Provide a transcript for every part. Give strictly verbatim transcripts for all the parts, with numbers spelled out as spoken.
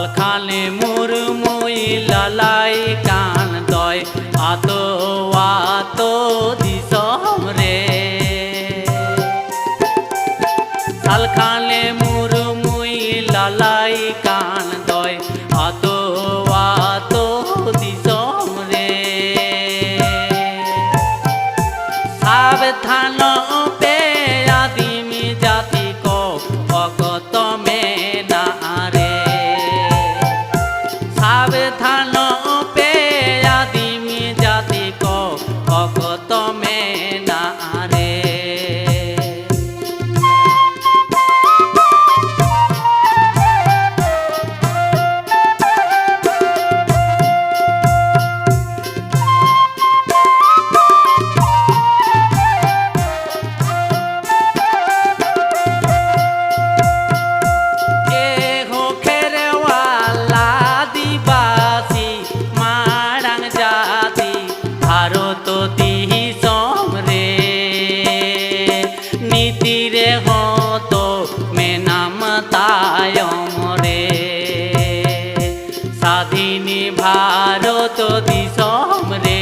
ᱥᱟᱞᱠᱷᱟᱱ ᱢᱩᱨᱢᱩᱭ ᱞᱟᱞᱟᱭ ᱠᱟᱱ ᱫᱚᱭ ᱟᱛᱳ ᱟᱛᱳ ᱫᱤᱥᱚᱢ ᱨᱮ᱾ ᱥᱟᱞᱠᱷᱟᱱ ᱢᱩᱨᱢᱩᱭ ᱞᱟᱞᱟᱭ ᱠᱟᱱ ᱫᱚᱭ ᱟᱛᱳ ᱟᱛᱳ ᱫᱤᱥᱚᱢ ᱨᱮ᱾ ᱥᱟᱵᱫᱷᱟᱱᱚᱜ ᱯᱮ ᱟᱹᱫᱤᱢ ᱡᱟᱹᱛᱤ ᱠᱚ, ᱚᱠᱛᱚ ᱢᱮᱱᱟᱜᱼᱟ ᱨᱮ᱾ ᱥᱟᱵᱫᱷᱟᱱᱚᱜ ᱯᱮ ᱟᱹᱫᱤᱢ ᱡᱟᱹᱛᱤ ᱠᱚ, ᱚᱠᱛᱚ ᱢᱮᱱᱟᱜᱼᱟ ᱨᱮ᱾ ᱮ ᱦᱳ ᱠᱷᱮᱨᱣᱟᱞ ᱟᱹᱫᱤᱵᱟᱹᱥᱤ ᱢᱟᱲᱟᱝ ᱡᱟᱹᱛᱤ ᱵᱷᱟᱨᱚᱛ ᱫᱤᱥᱚᱢ ᱨᱮ, ᱱᱤᱛᱤ ᱨᱮᱦᱚᱸ ᱛᱚ ᱢᱮᱱᱟᱢ ᱛᱟᱭᱚᱢ ᱨᱮ᱾ ᱥᱟᱫᱷᱤᱱ ᱵᱷᱟᱨᱚᱛ ᱫᱤᱥᱚᱢ ᱨᱮ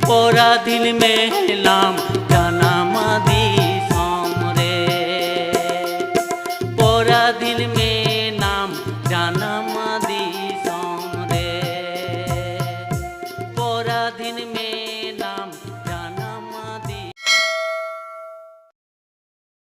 ᱯᱚᱨᱟᱫᱷᱤᱱ ᱢᱮ